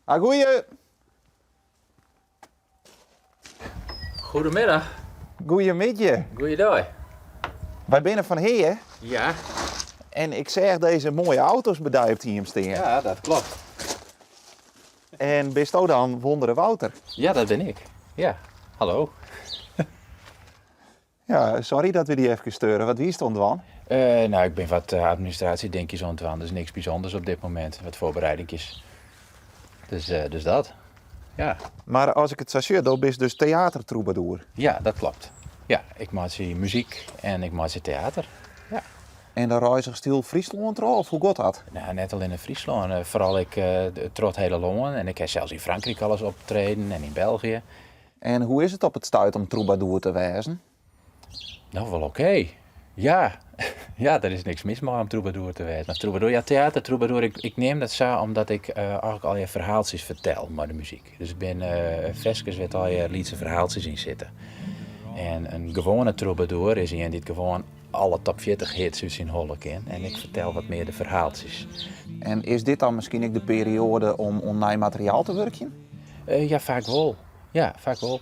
Ah, goeie. Goedemiddag. Goeiemiddei. Goeiedei. Wy binne fan Hea. Ja. En ik seach dizze moaie auto's by dy op it hiem stean. Ja, dat klopt. En bisto dan Wondere Wouter? Ja, dat bin ik. Ja, hallo. Ja, sorry dat we dy efkes steure. Wat wiest oan it dwaan? No, ik bin wat administraasjedinkjes oan it dwaan, dus niks bysûnders op dit momint. Wat foarbereidinkjes. Dus, dus dat. Ja. Mar as ik it sa sjoch, do bist dus teatertrûbadoer. Ja, dat klopt. Ja, ik meitsje muzyk en ik meitsje teater. Ja. En dan reizgest hiel Fryslân troch, of hoe giet dat? No, net allinne yn Fryslân, foaral ek troch it hiele lân. En ik ha sels yn Frankryk alris optreden en yn België. En hoe is it op it stuit om trûbadoer te wêzen? No, wol okee. Ja, ja, der is niks mis mei om trûbadoer te wêzen. Of trûbadoer, ja, teatertrûbadoer, ik, ik neam dat sa omdat ik eigentlik allegear ferhaaltsjes fertel mei de muzyk. Dus it binne ferskes wêr't allegear lytse ferhaaltsjes yn sitte. En in gewoane trûbadoer is ien dy't gewoan alle top 40 hits út syn holle kin. En ik fertel wat mear de ferhaaltsjes. En is dit dan miskien ek de perioade om oan nij materiaal te wurkjen? Ja, faak wol. Ja, faak wol.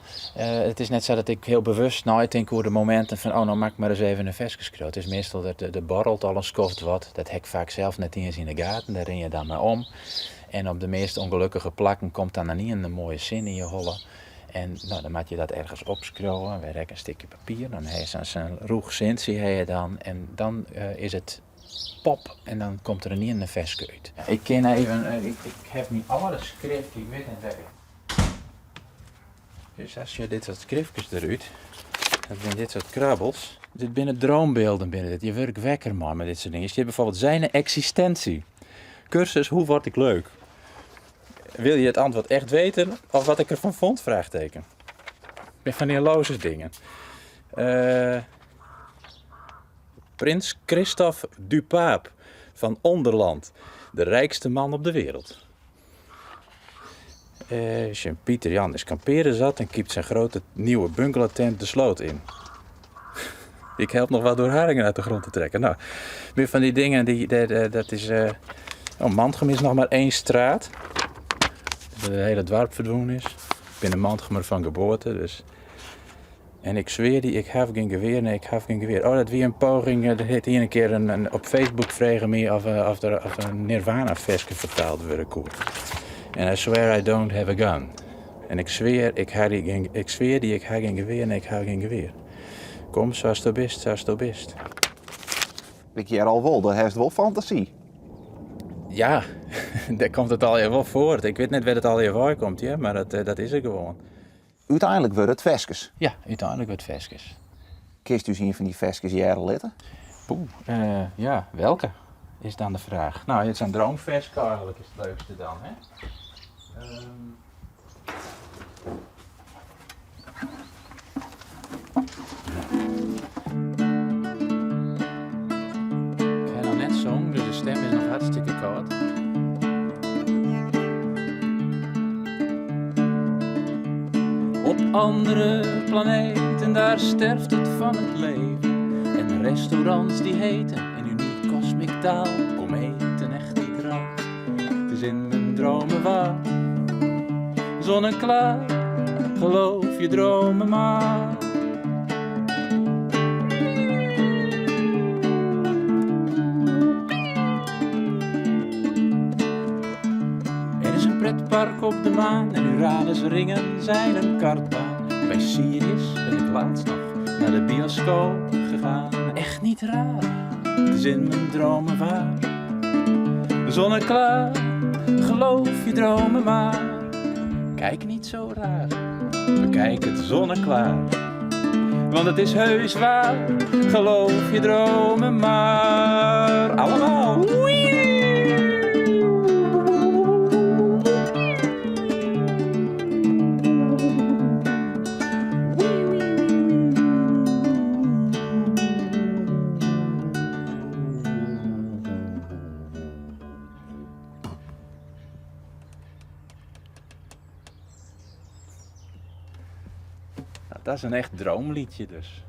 It is net sa dat ik hiel bewust neitink oer de mominten fan oh, no moat ik mar ris even in ferske skriuwe. It is meastal dat der borrelt al in skoft wat. Dat ha ik faak sels net iens yn 'e gaten. Dêr rinne je dan mei om. En op de meast ûngelokkige plakken komt dan ynienen in moaie sin yn je holle. En no, dan moatte je dat ergens opskriuwe. Wer ek in stikje papier. Dan ha je sa'n rûch sintsje ha je dan. En dan is it pop en dan komt der ynienen in ferske út. Ik kin even, ik ha myn âlde skrift, ik wit net wêr. Dus sa sjocht dit soart skriftkes derút. Dat binne dit soart krabbels. Dit binne droombeelden binne dit. Je wurdt wekker mei mei dit soart dingen. Hier stiet bijvoorbeeld zijn existentie. Cursus hoe word ik leuk? Wil je het antwoord echt weten of wat ik ervan vond? Vraagteken. Ben van die loze dingen. Prins Christophe du Pape van Onderland, de rijkste man op de wereld. Sjen Pieter Jan is kampearen zat en kiept zijn grote nieuwe bungalowtent de sloot in. Ik help nog wat door haringen uit de grond te trekken. Nou, meer van die dingen, die, dat is... Oh, Mantgum is nog maar één straat. Dat het hele dorp verdwenen is. Ik ben een Mantgumer van geboorte, dus... En ik zweer die, ik heb geen geweer, nee, ik heb geen geweer. Oh, dat wie een poging, dat heet hier een keer een, op Facebook vregen me of er een Nirvana-verske vertaald worden koe. En I swear I don't have a gun. En ik zweer, ik ha die, ik zweer die, ik ha geen geweer, nee, ik ha geen geweer. Kom, zoals du bist, zoals du bist. Ik hear al wol, do hast wol fantasy. Ja, dêr komt it allegear wol foar. Ik wit net wêr't it allegear wei komt, ja, mar dat is der gewoan. Uteinlik wurde it ferskes. Ja, úteinlik wurdt it ferskes. Kinst ús ien fan dy ferskes hearre litte? Poeh, ja, welke is dan de fraach. No, it is in droomferske eigentlik is it leukste dan, hè? Ik ha noch net songen, dus de stem is noch hartstikke kâld. Op andere planeten, daar sterft het van het leven. En de restaurants die heten in uniek cosmic taal, kometen echt niet raar. Het is in mijn dromen waar, zonneklaar, geloof je dromen maar. Er is een pretpark op de maan en Uranus ringen zijn een kartbaan. Bij Sirius ben ik laatst nog naar de bioscoop gegaan. Echt niet raar, het is in mijn dromen waar. Zonneklaar, geloof je dromen maar. Kijk niet zo raar, bekijk het zonneklaar. Want het is heus waar, geloof je dromen maar. Allemaal. Dat is in echt droomliedje dus.